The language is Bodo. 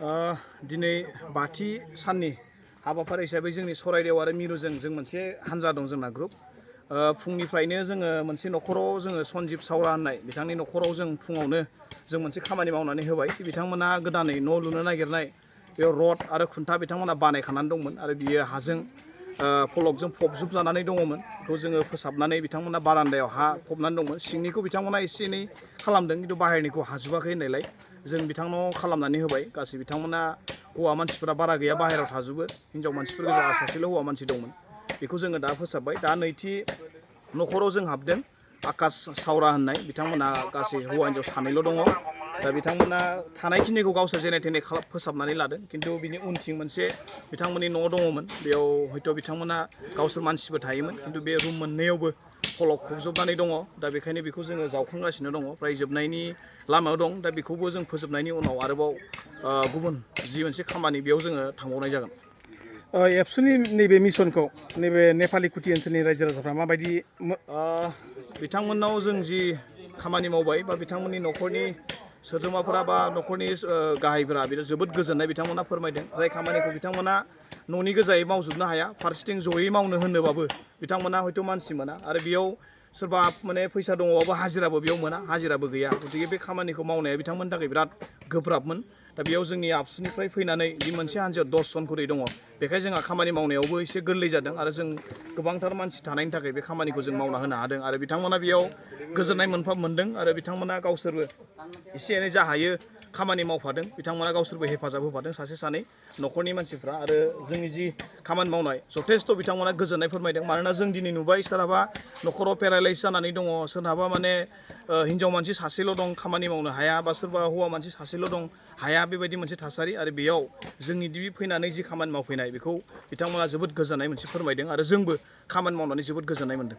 दिनै बाथि साननि हाबाफारि हिसाबै जोंनि सराइदेव आरो मिरुजों जों मोनसे हानजा दं जोंना ग्रुप। फुंनिफ्रायनो जोङो मोनसे न'खराव जोङो सन्जिब सावरा होननाय बिथांनि न'खराव जों फुङावनो जों मोनसे खामानि मावनानै होबाय। बिथांमोना गोदानै न' लुनो नागिरनाय बेयाव रड आरो खुन्था बिथांमोना बानायखानानै दंमोन आरो बियो हाजों फलकजों फबजोबजानानै दङमोन। बेखौ जोङो फोसाबनानै बिथांमोना बारान्दायाव हा फबनानै दंमोन। सिंनिखौ बिथांमोना एसे एनै खालामदों, खिन्थु बाहेरनिखौ हाजोबाखै होननायलाय जों बिथांनाव खालामनानै होबाय। गासै बिथांमोना हौवा मानसिफोरा बारा गैया, बाहेरायाव थाजोबो। हिन्जाव मानसिफोर गोजा सासेल' हौवा मानसि दंमोन। बेखौ जोङो दा फोसाबबाय। दा नैथि न'खराव जों हाबदों, आकाश सावरा होननाय बिथांमोना गासै हौवा हिन्जाव सानैल' दङ। दा बिथांमोना थानायखिनिखौ गावसोर जेने थेने फोसाबनानै लादों, खिन्थु बिनि उनथिं मोनसे बिथांमोननि न' दङमोन। बेयाव हयथ' बिथांमोना गावसोर मानसिबो थायोमोन, खिन्थु बे रुम मोननैयावबो फलक खोबजोबनानै दङ। दा बेखायनो बेखौ जोङो जावखांगासिनो दङ, फ्राय जोबनायनि लामायाव दं। दा बेखौबो जों फोजोबनायनि उनाव आरोबाव गुबुन जि मोनसे खामानि बेयाव जोङो थांबावनाय जागोन। एबसुनि नैबे मिशनखौ नैबे नेपालि कुटि ओनसोलनि रायजो राजाफ्रा माबायदि बिथांमोननाव जों जि खामानि मावबाय बा बिथांमोननि न'खरनि सोद्रोमाफोरा बा न'खरनि गाहायफोरा बिराद जोबोद गोजोननाय बिथांमोना फोरमायदों। जाय खामानिखौ बिथांमोना न'नि गोजायै मावजोबनो हाया, फारसेथिं जयै मावनो होनोबाबो बिथांमोना हयथ' मानसि मोना आरो बेयाव सोरबा माने फैसा दङबाबो हाजिराबो बेयाव मोना, हाजिराबो गैया। गतिके बे खामानिखौ मावनाया बिथांमोननि थाखाय बिराद गोब्राबमोन। दा बेयाव जोंनि आबसुनिफ्राय फैनानै बे मोनसे हान्जायाव 10 जन खरै दङ। बेखायनो जोंहा खामानि मावनायावबो एसे गोरलै जादों आरो जों गोबांथार मानसि थानायनि थाखाय बे खामानिखौ जों मावना होनो हादों आरो बिथांमोना बेयाव गोजोननाय मोनदों आरो बिथांमोना गावसोरबो एसे एनै जा हायो खामानि मावफादों। बिथांमोना गावसोरबो हेफाजाब होफादों, सासे सानै न'खरनि मानसिफ्रा। आरो जोंनि जि खामानि मावनाय जथेस्थ' बिथांमोना गोजोननाय फोरमायदों। मानोना जों दिनै नुबाय सोरहाबा न'खराव पेरालाइस जानानै दङ, सोरहाबा माने हिन्जाव मानसि सासेल' दं खामानि मावनो हाया, बा सोरबा हौवा मानसि सासेल' दं हाया, बेबायदि मोनसे थासारि। आरो बेयाव जोंनि दिबि फैनानै जि खामानि मावफैनाय बेखौ बिथांमोना जोबोद गोजोननाय मोनसे फोरमायदों आरो जोंबो खामानि मावनानै जोबोद गोजोननाय मोन्दों।